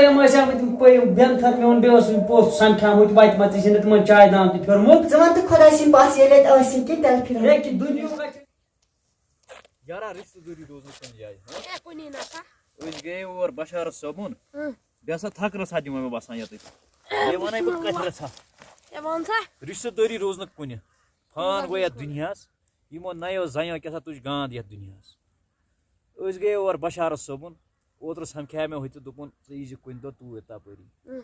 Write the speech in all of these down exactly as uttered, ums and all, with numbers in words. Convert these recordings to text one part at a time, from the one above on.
تِم ٲسۍ آمٕتۍ، تِم پٔیِم بٮ۪نتھر، میون بیٚیہِ اوس پوٚژھ سمکھیومُت، وتہِ منٛز ژےٚ چھِنہٕ تِمن چاے دام تہِ پھیوٚرمُت۔ ژٕ وَن تہٕ خۄداے سٕنٛدۍ پاسہٕ ییٚلہِ اَتہِ ٲسِن کِنہٕ تیٚلہِ پھِرن۔ ہے، کہِ دُنیاہُک اَتہِ یارا، رشتہٕ دٲری روزنہٕ کُنہِ جایہِ، ہہ؟ ہے، کُنی نہ سا۔ أسۍ گٔیے اور بشارت صٲبُن۔ اۭں۔ بیٚیہِ ہسا تھکرٕ سا دِوان مےٚ باسان ییٚتہِ۔ بیٚیہِ وَنَے بہٕ کَتھِ رَژھا۔ ہے، وَن سا۔ رشتہٕ دٲری روزنہٕ کُنہِ۔ فان گوٚو یَتھ دُنیاہَس۔ یِمو نَیو زَنیو کیٛاہ سا تُج گانٛد یَتھ دُنیاہَس۔ أسۍ گٔیے اور بشارت صٲبُن۔ اوترٕ سَمکھیٛاو مےٚ ہُتہِ، دوٚپُن، "ژٕ ییٖزِ کُنہِ دۄہ توٗرۍ تَپٲری۔" اۭں۔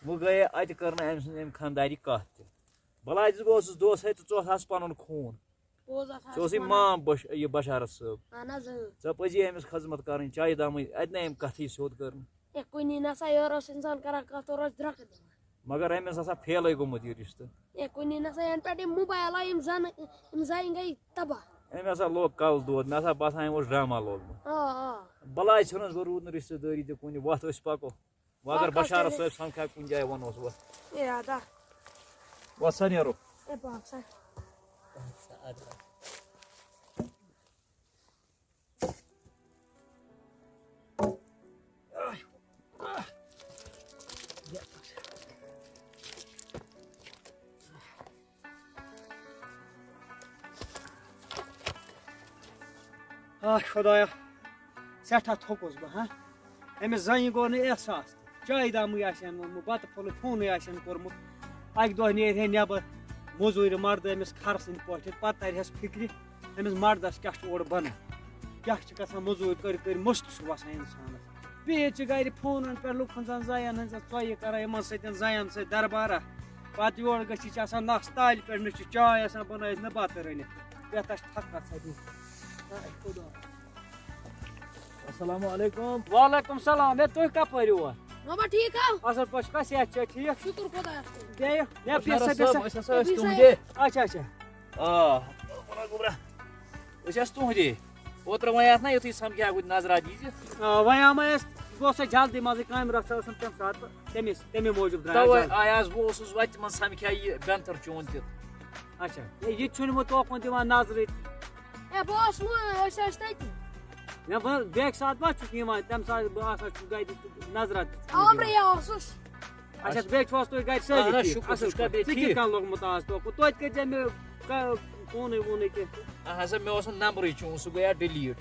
وۄنۍ گٔیے اَتہِ، کٔر نہٕ أمۍ سٕنٛز أمۍ خانٛداری کَتھ تہِ۔ بَلاے زِ بہٕ اوسُس دوسَے تہٕ ژٕ اوس ہَس پَنُن خوٗن۔ پوٚز ہسا ژٕ اوسُے چھُ وَنان۔ مام بش-، یہِ بشارت صٲب۔ اہن حظ، اۭں۔ ژےٚ پَزی أمِس خدمت کَرٕنۍ، چایہِ دامٕے، اَتہِ نَے أمۍ کَتھٕے سیوٚد کٔر نہٕ۔ ہے، کُنی نہ سا یورٕ اوس اِنسان کران کَتھ، اورٕ اوس درٛۄکہٕ دِوان۔ مگر أمِس ہسا فیلٕے گوٚمُت یہِ رِشتہٕ۔ ہے، کُنی نہ سا یَنہٕ پٮ۪ٹھ یِم موبایل آے، یِم زَن، یِم زَنہِ گٔے تباہ۔ أمۍ ہسا لوگ کَلہٕ دود، مےٚ ہسا باسان أمۍ اوس ڈرامہ لوگمُت۔ آ، آ۔ بَلاے ژھٕنُس بہٕ، روٗد نہٕ رِشتہٕ دٲری تہِ کُنہِ، وَتھ أسۍ پَکو۔ وۄنۍ اگر وۄنۍ کَتھ بشارت کَرِ؟ صٲب سَمکھِ ہا کُنہِ جایہِ وَنوس وۄتھ۔ اے ادا۔ وۄتھ سا نیرو۔ اے پاک سا۔ آہ خۄدایا، سٮ۪ٹھاہ تھوٚکُس بہٕ، ہا؟ أمِس زَنہِ گوٚو نہٕ احساس تہِ۔ چایہِ دامٕے آسہِ ہَن ووٚنمُت، بَتہٕ پھوٚلُے فونٕے آسہِ ہَن کوٚرمُت۔ اَکہِ دۄہ نیرِ ہے نٮ۪بَر موٚزوٗرِ مَردٕ أمِس خرسٕنٛدۍ پٲٹھۍ، پَتہٕ تَرِ ہَس فِکرِ، أمِس مَردَس کیٛاہ چھُ اورٕ بَنان، کیٛاہ چھِ گژھان، موٚزوٗرۍ کٔرۍ کٔرۍ مُشت چھُ وَسان اِنسانَس۔ بِہِتھ چھِ گَرِ فونَن پٮ۪ٹھ لُکَن زَن زَنٮ۪ن ہٕنٛز ژۄیہِ کَران، یِمَن سۭتۍ زَنٮ۪ن سۭتۍ دربارہ۔ پَتہٕ یورٕ گٔژھِتھ چھِ آسان نَس تالہِ پٮ۪ٹھ، نہ چھِ چاے آسان بَنٲیِتھ، نہ بَتہٕ رٔنِتھ۔ پٮ۪ٹھ آسہِ تھَکھ تَتھ سۭتۍ۔ ہاے خۄدا۔ السلام علیکم۔ وعلیکم السلام۔ ہے، تُہۍ کَپٲرۍ یور؟ ماما، ٹھیٖک ہا؟ اَصٕل پٲٹھۍ چھُکھا؟ صحت چھا ٹھیٖک؟ شُکُر خۄدایَس کُن۔ بیٚیہِ؟ ہے، بِہِو سا، بشارت بِہِو سا۔ صٲب، أسۍ ہسا ٲسۍ تُہۍ تُہنٛدے۔ اچھا، اچھا۔ آ، أسۍ ٲسۍ تُہنٛدے۔ اوترٕ وۄنۍ آتھ نہ یُتھُے سمکھیٛاو بہٕ نظرا دیٖزِ۔ آ، وۄنۍ آو مےٚ اَسہِ، بہٕ اوسُس جلدی منٛزٕے کامہِ رژھا ٲسٕم تَمہِ ساتہٕ، تَمے، تَمے موٗجوٗب درٛاے تَوَے جلدی۔ آیاس بہٕ، اوسُس وَتہِ منٛز سمکھیٛاو یہِ بٮ۪نتھٕر چون تہِ۔ اچھا، ہے، یہِ تہِ چھُنہٕ وۄنۍ توکُن دِوان نظرٕے۔ ہے، بہٕ اوسُس وۄنۍ، أسۍ ٲسۍ تٔتی۔ مےٚ ووٚن، بیٚکہِ ساتہٕ ما چھُکھ یِوان، تَمہِ ساتہٕ بہٕ آسان چھُس گَرِ، نظرا تہِ چھُس نہٕ دِوان۔ آورے اوسُس۔ اچھا، بیٚیہِ چھُ حظ تُہۍ گَرِ سٲری اہن حظ، ٹھیٖک؟ شُکُر، اَصٕل ژٕ چھُکھا پٲٹھۍ۔ بیٚیہِ ژٕ کِتھ ٹھیٖک؟ کٔنۍ لوٚگمُت آز توکُن؟ توتہِ کٔرۍ زِ مےٚ کا-، فونٕے وونٕے کینٛہہ۔ اہن حظ، مےٚ اوس نہٕ نمبرٕے چون، سُہ گویا delete۔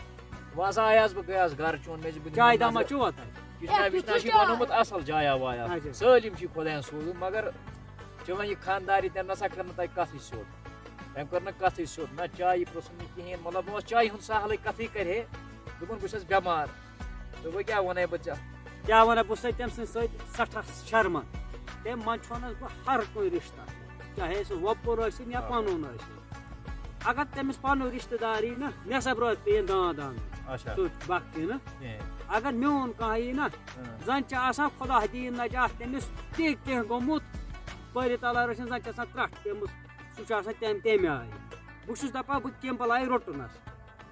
وۄنۍ ہسا آیاس بہٕ، گٔیاس گرٕ چون، مےٚ چھِ بہٕ دِمہٕ چاے دامہ نظر۔ چھُوا تۄہہِ؟ کِچنہ ہے، وِچنہ تُہۍ چھِ کیٛاہ؟ بنومُت اصل جایا وایا۔ اچھا۔ سٲلِم چھِ خۄدایَن سوٗزمُت، مگر چٲنۍ یہِ خانداری تٔمۍ نہ سا کٔر نہٕ تۄہہِ کَتھٕے سیوٚد۔ تٔمۍ کٔر نہٕ کَتھٕے سیوٚد، نہ چایہِ پرٛژھُن نہٕ کِہیٖنۍ۔ مطلب، مےٚ اوس چایہِ ہُنٛد سہلٕے، کَتھٕے کَرِ ہے۔ دوٚپُن، "بہٕ چھُس بٮ۪مار۔" تہٕ وۄنۍ کیٛاہ وَنَے بہٕ ژےٚ؟ کیٛاہ وَنَے بہٕ سۭتۍ تٔمۍ سٕنٛدِ سۭتۍ سٮ۪ٹھاہ شرمہٕ۔ تٔمۍ منٛدچھونَس بہٕ ہر کُنہِ رِشتَس، چاہے سُہ وۄپُر ٲسِن یا ہاں۔ پَنُن ٲسِن۔ اگر تٔمِس پَنُن رِشتہٕ دار یی نہ، نٮ۪صٕب رٲژ پیٚیِن داند اَنُن۔ اچھا۔ سُہ بَکھ تہِ نہٕ۔ کِہیٖنۍ۔ اگر میون کانٛہہ یی نہ، اۭں۔ زَن چھِ آسان خۄدا دِیِن نجات تٔمِس تہِ کینٛہہ گوٚمُت، پٔرِتھ اَلہٕ رٔچھِنۍ، زَن چھِ آسان ترٛٹھ پیٚمٕژ، سُہ چھُ آسان تَمہِ، تَمہِ آیہِ۔ بہٕ چھُس دَپان، بہٕ کَمہِ بَلایہِ روٚٹُنَس؟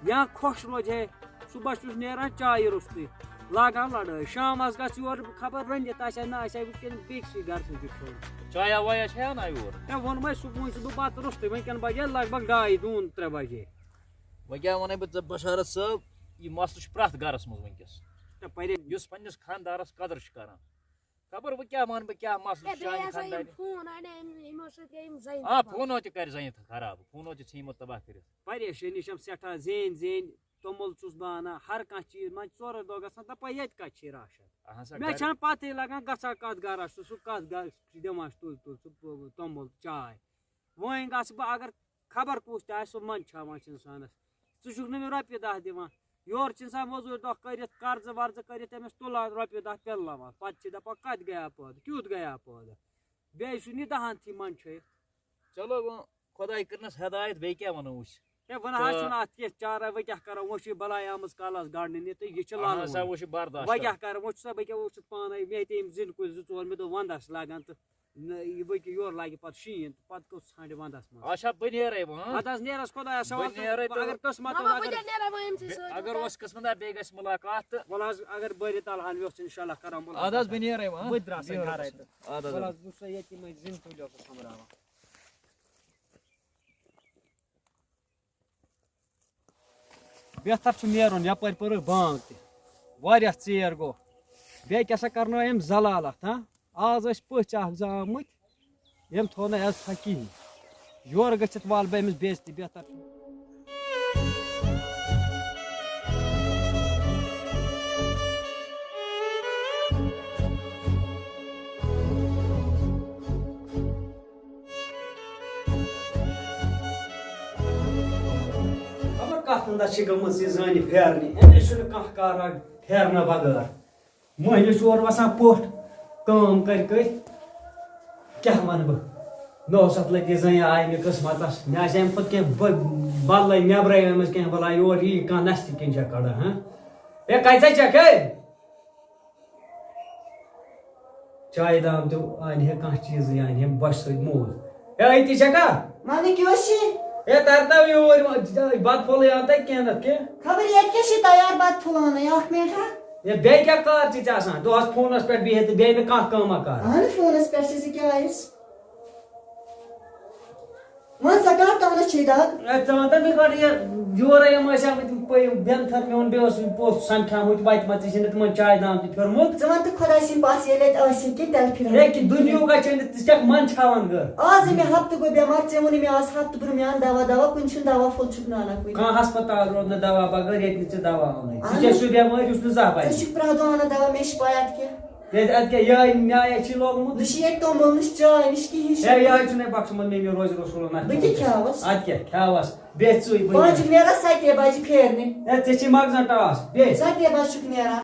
یا خۄش روزِ ہے، صُبحَس چھُس نیران چایہِ روٚستُے، لاگان لڑٲے، شامَس گژھِ یورٕ خبر رٔنِتھ آسہِ ہا نہ آسہِ ہا، وٕنکٮ۪ن بیٚکہِ سٕے گرٕ سٕنٛدِ کھیوٚن۔ چایا وایا چھےٚ اَنان یور؟ ہے، ووٚنمَے صُبحٲے چھُس بہٕ بَتہٕ روٚستُے، وٕنکٮ۪ن بجے لگ بگ ڈاے دوٗن ترٛےٚ بجے۔ وۄنۍ کیٛاہ وَنَے بہٕ ژےٚ بشارت صٲب، یہِ مسلہٕ چھُ پرٛٮ۪تھ گرَس منٛز وٕنکٮ۪س۔ ہے، پرے- یُس پنٛنِس خانٛدارَس قدٕر چھُ کران۔ خبر وۄنۍ کیٛاہ وَنہٕ بہٕ، کیٛاہ مسلہٕ ہے، چھُ بیٚیہِ چانہِ ہسا یِم خانٛدارِ؟ فون اَنہِ أمۍ، یِمو سۭتۍ گٔے یِم زَنہِ آ، تباہ۔ فونو تہِ کَرِ زَنہِ خراب، فونو تہِ ژھٕنۍ یِمو تباہ کٔرِتھ۔ پریشٲنی چھَم سٮ۪ٹھاہ، زینۍ زینۍ توٚمُل چھُس بہٕ اَنان، ہر کانٛہہ چیٖز، منٛزٕ ژورَے دۄہ گژھان، دَپان ییٚتہِ کَتہِ چھِ راشن؟ اَہَن سا، مےٚ گرِ چھَنہٕ پَتہٕے لَگان گژھان کَتھ گَرَس چھُ، سُہ کَتھ گَرَس چھُ دِوان سُہ تُل تُل سُہ توٚمُل چاے۔ وۄنۍ گژھٕ بہٕ اگر خبر کُس تہِ آسہِ، سُہ منٛدچھاوان چھِ اِنسانَس۔ ژٕ چھُکھ نہٕ مےٚ رۄپیہِ دَہ دِوان۔ یورٕ چھِ اِنسان مٔزوٗرۍ دۄہ کٔرِتھ، قرضہٕ ورضہٕ کٔرِتھ، أمِس تُلان رۄپیہِ دَہ پِلناوان۔ پَتہٕ چھِ دَپان، کَتہِ گٔیٛا پٲدٕ، کیُتھ گٔیٛا پٲدٕ؟ بیٚیہِ چھُنہٕ یہِ دَہَن تھی منٛدچھٲیِتھ۔ چلو وۄنۍ خۄداے کٔرنَس ہدایت، بیٚیہِ کیٛاہ وَنو أسۍ؟ ہے، وَنہٕ حظ تہٕ چھُنہٕ اَتھ کینٛہہ چارہ، وۄنۍ کیٛاہ کَرو؟ وۄنۍ چھُ یہِ بَلاے آمٕژ کَلَس گَنٛڈنہِ تہٕ یہِ چھِ اَہَن لَلہٕ ہسا، وٕنہِ۔ وۄنۍ چھُ برداشت وۄنۍ کَرُن۔ کیٛاہ کَرو؟ وۄنۍ چھُسا بہٕ کیٛاہ وٕچھُتھ پانَے؟ مےٚ ہیٚتہِ أمۍ زِنۍ کُلۍ زٕ ژور، مےٚ دوٚپ وَنٛدَس لَگَن تہٕ نہ، یہِ بٔکہِ یورٕ لَگہِ پَتہٕ شیٖن، تہٕ پَتہٕ کُس ژھانٛڈِ وَنٛدَس منٛز؟ اچھا، بہٕ نیرَے وۄنۍ، ہاں؟ وَنٛدَس نیرَس خۄدایَس بہٕ حوالہٕ، نیرَے تہٕ اگر قٕسمَتَس ماما، بہٕ اگر کیٛاہ نیرَے وۄنۍ أمۍ سٕے بے-، سۭتۍ اگر پَتہٕ؟ اوس قٕسمَت، بیٚیہِ گژھِ مُلاقات تہٕ وَلہٕ حظ، اگر بٲرِ تَلہٕ ہَن یوٚژھ، اِنشاء اللہ کَرو مُلاقات۔ اَدٕ حظ، بہٕ نیرَے وۄنۍ، ہاں؟ بہٕ تہِ درٛاسَے نیرَے گَرَے وۄنۍ۔ تہٕ اَدٕ حظ، وَلہٕ اَدٕ حظ، حظ۔ بہٕ چھُسَے ییٚتی وۄنۍ زِنۍ تُلۍ اوسُس سۄمبراوان۔ بہتر چھُ نیرُن، یپٲرۍ پٔرٕکھ بانگ تہِ۔ واریاہ ژیر گوٚو۔ بیٚیہِ کیٛاہ سا کرنٲو أمۍ ذلالت، ہاں؟ آز ٲسۍ پٔژھۍ اکھ زٕ آمٕتۍ، ییٚمۍ تھوٚو نہٕ عزتھا کِہیٖنۍ۔ یورٕ گٔژھِتھ والہٕ بہٕ أمِس بے عزتی بہتر چھُ۔ خبر کتھ اندس چھِ گٔمٕژ یہِ زٔنۍ پھیرنہِ، أمِس چھُنہٕ کانٛہہ کارا پھیرنہٕ بغٲر۔ مٔہنِوِس چھُ اورٕ وسان پوٚٹھ، کٲم کٔرۍ کٔرۍ۔ کیٛاہ وَنہٕ بہٕ؟ نوٚو ستھ لٔگۍ یہِ زٔنۍ آیہِ مےٚ قٕسمتس۔ مےٚ آسہِ اَمہِ کھۄتہٕ کینٛہہ بٔ-، بدلٕے نٮ۪برَے آمٕژ کینٛہہ، بَلاے یور یی کانٛہہ نستہِ کِنۍ چھےٚ کَڑان، ہاں؟ ہے، کَتہِ ژےٚ چھَکھ، ہے؟ چایہِ دام تہِ اَنہِ ہے کانٛہہ چیٖزٕے، اَنہِ ہے بۄچھِ سۭتۍ موٗد۔ ہے، أتی چھَکھا؟ مامی کیٛاہ اوس یہِ؟ ہے، تَرتاو یوٗرۍ، بَتہٕ پھوٚلٕے اَن تَتہِ کینٛہہ نَتہٕ کینٛہہ۔ خبر ییٚتہِ کیٛاہ چھِ تیار بَتہٕ پھوٚلہٕ اَنٕنۍ، اَکھ مِنٹ ہا۔ ہے، بیٚیہِ کیٛاہ کار چھِ ژےٚ آسان؟ دۄہَس فونَس پٮ۪ٹھ بِہِتھ تہٕ بیٚیہِ نہٕ کانٛہہ کٲمہ کار۔ اَہَن، فونَس پٮ۪ٹھ چھِ ژٕ کیٛاہ آیَس؟ وۄنۍ سا کَتھ تانَس چھے دَگ؟ اے، ژٕ وَن تہٕ مےٚ گۄڈٕ یہِ، یورَے یِم ٲسۍ آمٕتۍ یِم پٔیِم بٮ۪نتھَر، میون بیٚیہِ اوس یِم پوٚژھ سَمکھیومُت، وَتہِ منٛز ژےٚ چھِنہٕ تِمَن چاے دام تہِ پھیوٚرمُت۔ ژٕ وَن تہٕ خۄداے سٕنٛدۍ پاسہٕ ییٚلہِ اَتہِ ٲسی کِنہٕ تیٚلہِ پھِرِ ہے، کہِ دُنیُک اَتہِ چھُنہٕ، ژٕ چھَکھ منٛد چھاوان گٔر۔ آز ہے مےٚ ہفتہٕ گوٚو بٮ۪مار، ژےٚ ووٚنُے مےٚ آز ہفتہٕ برٛونٛہہ مےٚ اَن دَوا، دَوا کُنہِ چھُنہٕ دَوا پھوٚل چھُکھ نہٕ اَنان کُنہِ۔ کانٛہہ ہسپتال روٗد نہٕ دَوا بغٲر، ییٚتہِ نہٕ ژےٚ دَوا اَنٕے۔ ژٕ اَہَن۔ چھےٚ سُہ بٮ۪مٲرۍ یُس نہٕ زانٛہہ بَنہِ۔ ژٕ چھُکھ پرٛٮ۪تھ دۄہ اَنان دَوا، مےٚ چھِ پَے اَتھ کیٛاہ۔ کیٛازِ اَتھ کیٛاہ یِہوٚے نیاے چھِ لوگمُت؟ نہ چھِ ییٚتہِ توٚمُل، نہ چھِ چاے، نہ چھِ کِہیٖنۍ چھِ۔ ہے، یِہوٚے چھُنہٕ بخشمُت مےٚ، مےٚ روزِ رسولُن اَتھ بہٕ کیٛاہ کیٛاہ۔ کھیٛاوَس؟ اَتھ کیٛاہ کھیٛاوَس؟ بیٚہہ ژٕے بہٕ پانہٕ نیرٕ۔ چھُکھ نیران سَتے بَجہِ پھیرنہِ۔ ہے، ژےٚ چھے مغزن ٹاس، بیٚہہ۔ سَتے بَجہِ چھُکھ نیران۔